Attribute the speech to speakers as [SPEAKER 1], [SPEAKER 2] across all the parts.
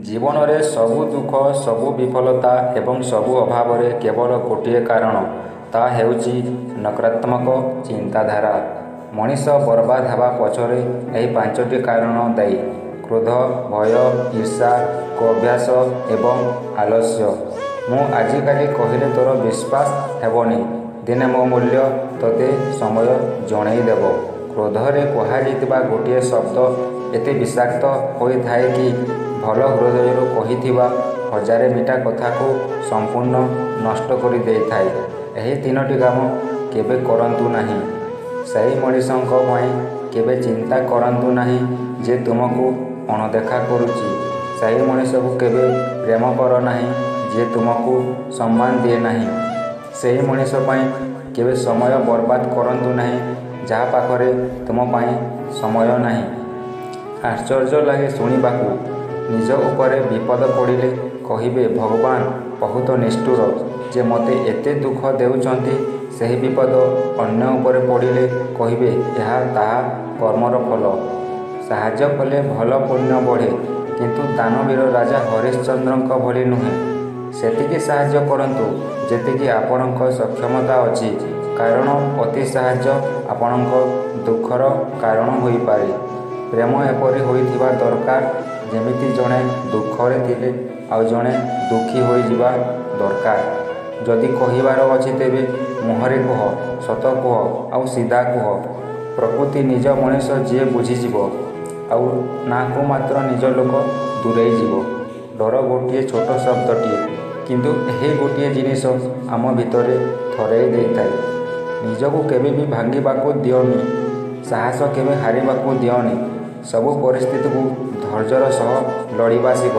[SPEAKER 1] ଜୀବନରେ ସବୁ ଦୁଃଖ, ସବୁ ବିଫଳତା ଏବଂ ସବୁ ଅଭାବରେ କେବଳ ଗୋଟିଏ କାରଣ, ତା' ହେଉଛି ନକାରାତ୍ମକ ଚିନ୍ତାଧାରା। ମଣିଷ ବରବାଦ ହେବା ପଛରେ ଏହି ପାଞ୍ଚଟି କାରଣ ଦାୟୀ। କ୍ରୋଧ, ଭୟ, ଈର୍ଷା, କୁଅଭ୍ୟାସ ଏବଂ ଆଳସ୍ୟ। ମୁଁ ଆଜିକାଲି କହିଲେ ତୋର ବିଶ୍ୱାସ ହେବନି, ଦିନେ ମୋ ମୂଲ୍ୟ ତୋତେ ସମୟ ଜଣେଇଦେବ। କ୍ରୋଧରେ କୁହାଯାଇଥିବା ଗୋଟିଏ ଶବ୍ଦ ଏତେ ବିଷାକ୍ତ ହୋଇଥାଏ କି ଭଲ ହୃଦୟରୁ କହିଥିବା ହଜାରେ ମିଠା କଥାକୁ ସମ୍ପୂର୍ଣ୍ଣ ନଷ୍ଟ କରିଦେଇଥାଏ। ଏହି ତିନୋଟି କାମ କେବେ କରନ୍ତୁ ନାହିଁ। ସେହି ମଣିଷଙ୍କ ପାଇଁ କେବେ ଚିନ୍ତା କରନ୍ତୁ ନାହିଁ ଯେ ତୁମକୁ ଅଣଦେଖା କରୁଛି। ସେହି ମଣିଷକୁ କେବେ ପ୍ରେମ କର ନାହିଁ ଯିଏ ତୁମକୁ ସମ୍ମାନ ଦିଏ ନାହିଁ। ସେହି ମଣିଷ ପାଇଁ କେବେ ସମୟ ବର୍ବାଦ କରନ୍ତୁ ନାହିଁ ଯାହା ପାଖରେ ତୁମ ପାଇଁ ସମୟ ନାହିଁ। ଆଶ୍ଚର୍ଯ୍ୟ ଲାଗେ ଶୁଣିବାକୁ, ନିଜ ଉପରେ ବିପଦ ପଡ଼ିଲେ କହିବେ ଭଗବାନ ବହୁତ ନିଷ୍ଠୁର ଯେ ମୋତେ ଏତେ ଦୁଃଖ ଦେଉଛନ୍ତି, ସେହି ବିପଦ ଅନ୍ୟ ଉପରେ ପଡ଼ିଲେ କହିବେ ଏହା ତାହା କର୍ମର ଫଳ। ସାହାଯ୍ୟ କଲେ ଭଲ ପୁଣ୍ୟ ବଢ଼େ, କିନ୍ତୁ ଦାନବୀର ରାଜା ହରିଶ୍ଚନ୍ଦ୍ରଙ୍କ ଭଳି ନୁହେଁ। ସେତିକି ସାହାଯ୍ୟ କରନ୍ତୁ ଯେତିକି ଆପଣଙ୍କ ସକ୍ଷମତା ଅଛି, କାରଣ ଅତି ସାହାଯ୍ୟ ଆପଣଙ୍କ ଦୁଃଖର କାରଣ ହୋଇପାରେ। ପ୍ରେମ ଏପରି ହୋଇଥିବା ଦରକାର ଯେମିତି ଜଣେ ଦୁଃଖରେ ଥିଲେ ଆଉ ଜଣେ ଦୁଃଖୀ ହୋଇଯିବା ଦରକାର। ଯଦି କହିବାର ଅଛି ତେବେ ମୁହଁରେ କୁହ, ସତ କୁହ ଆଉ ସିଧା କୁହ। ପ୍ରକୃତି ନିଜ ମଣିଷ ଯିଏ ବୁଝିଯିବ, ଆଉ ନାଁକୁ ମାତ୍ର ନିଜ ଲୋକ ଦୂରେଇଯିବ। ଡର ଗୋଟିଏ ଛୋଟ ଶବ୍ଦଟିଏ, କିନ୍ତୁ ଏହି ଗୋଟିଏ ଜିନିଷ ଆମ ଭିତରେ ଥରେଇ ଦେଇଥାଏ। ନିଜକୁ କେବେ ବି ଭାଙ୍ଗିବାକୁ ଦିଅନି, ସାହସ କେବେ ହାରିବାକୁ ଦିଅନି। ସବୁ ପରିସ୍ଥିତିକୁ ଧୈର୍ଯ୍ୟର ସହ ଲଢ଼ିବା ଶିଖ।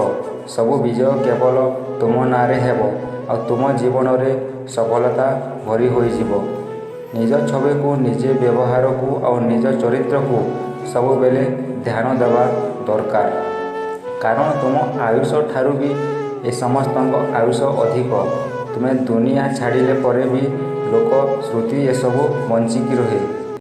[SPEAKER 1] ସବୁ ବିଜୟ କେବଳ ତୁମ ନାଁରେ ହେବ ଆଉ ତୁମ ଜୀବନରେ ସଫଳତା ଭରି ହୋଇଯିବ। ନିଜ ଛବିକୁ, ନିଜ ବ୍ୟବହାରକୁ ଆଉ ନିଜ ଚରିତ୍ରକୁ ସବୁବେଳେ ଧ୍ୟାନ ଦେବା ଦରକାର। କାରଣ ତୁମ ଆୟୁଷ ଠାରୁ ବି ଏ ସମସ୍ତଙ୍କ ଆୟୁଷ ଅଧିକ। ତୁମେ ଦୁନିଆ ଛାଡ଼ିଲା ପରେ ବି ଲୋକ ସ୍ମୃତି ଏସବୁ ବଞ୍ଚିକି ରୁହେ।